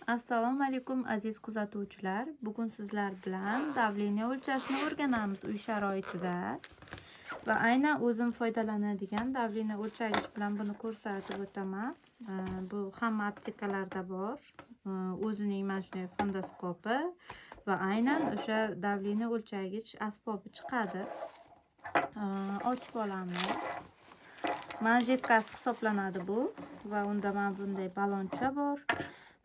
Assalomu alaykum, aziz kuzatuvchilar. Bugun sizlar bilan давление o'lchashni o'rganamiz uy sharoitida. Va aynan o'zim foydalanadigan давление o'lchagich bilan buni ko'rsatib o'taman. Bu hamma aptekalarda bor. O'zining mana shunday fondoskopi va aynan o'sha давление o'lchagich asbobi chiqadi. Ochib olamiz. Manjetkasi hisoblanadi bu va unda mana bunday balloncha bor.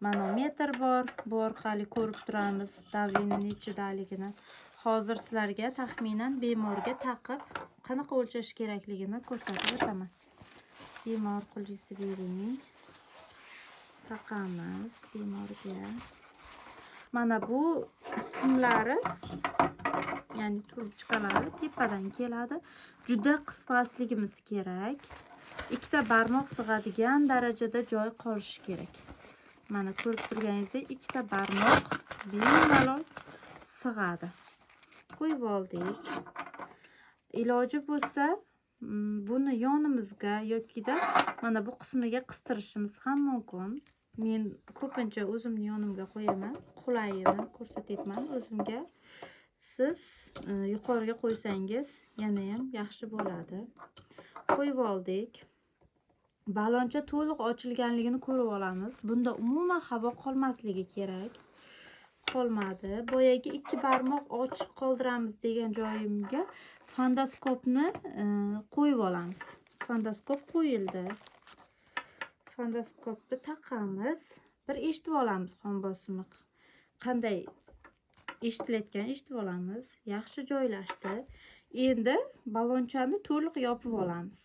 Manometr bor. Bu orqali ko'rib turamiz давление nechidaligini. Hozir sizlarga taxminan bemorga taqib qanaqa o'lchash kerakligini ko'rsatib o'taman. Bemor, qo'lingizni bering. Taqamiz bemorga. Mana bu simlari, ya'ni trubchkalari tepadan keladi. Juda qismasligimiz kerak. Ikkita barmoq sig'adigan darajada joy qolishi kerak. Mana ko'rib turganingizdek ikkita barmoq bemalol sig'adi. Qo'yib oldik. Iloji bo'lsa, buni yonimizga yokida mana bu qismiga qistirishimiz ham mumkin. Men ko'pincha o'zimni yonimga qo'yaman. Qulayini ko'rsatyapman o'zimga. Siz yuqoriga qo'ysangiz yana ham yaxshi bo'ladi. Qo'yib oldik. Balloncha to'liq ochilganligini ko'rib olamiz. Bunda umuman havo qolmasligi kerak. Qolmadi. Boyagi ikki barmoq ochiq qoldiramiz degan joyimga fondoskopni qo'yib olamiz. Fondoskop qo'yildi. Fondoskopni taqamiz. Bir eshitib olamiz qon bosimi qanday eshitilayotgan eshitib olamiz. Yaxshi joylashdi. Endi ballonchani to'liq yopib olamiz.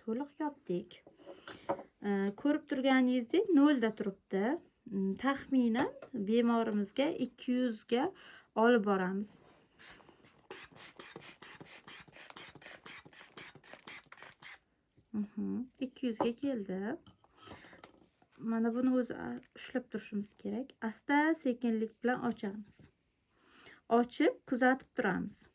To'liq yopdik. Ko'rib turganingizdek 0 da turibdi. Taxminan bemorimizga 200 ga olib boramiz. 200 ga keldi. Mana buni o'zi ushlab turishimiz kerak. Asta sekinlik bilan ochamiz. Ochib kuzatib turamiz.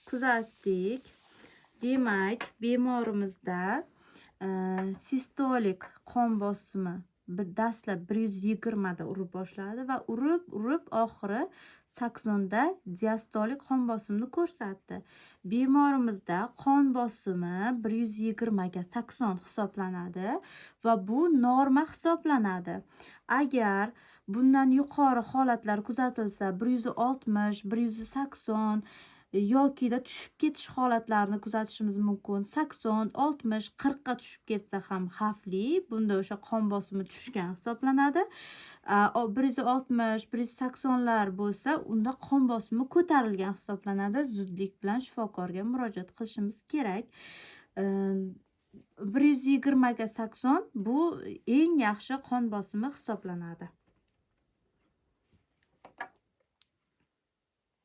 Kuzatdik. Demak, bemorimizda sistolik qon bosimi bir dastlab 120 da urib boshladi va urib, urib oxiri 80 da diastolik qon bosimini ko'rsatdi. Bemorimizda qon bosimi 120 ga 80 hisoblanadi va bu norma hisoblanadi. Agar bundan yuqori holatlar kuzatilsa, 160, 180 yokida tushib ketish holatlarini kuzatishimiz mumkin. 80, 60, 40 ga tushib ketsa ham xavfli. Bunda o'sha qon bosimi tushgan hisoblanadi. 160, 180lar bo'lsa, unda qon bosimi ko'tarilgan hisoblanadi. Zudlik bilan shifokorga murojaat qilishimiz kerak. 120 ga 80 bu eng yaxshi qon bosimi hisoblanadi.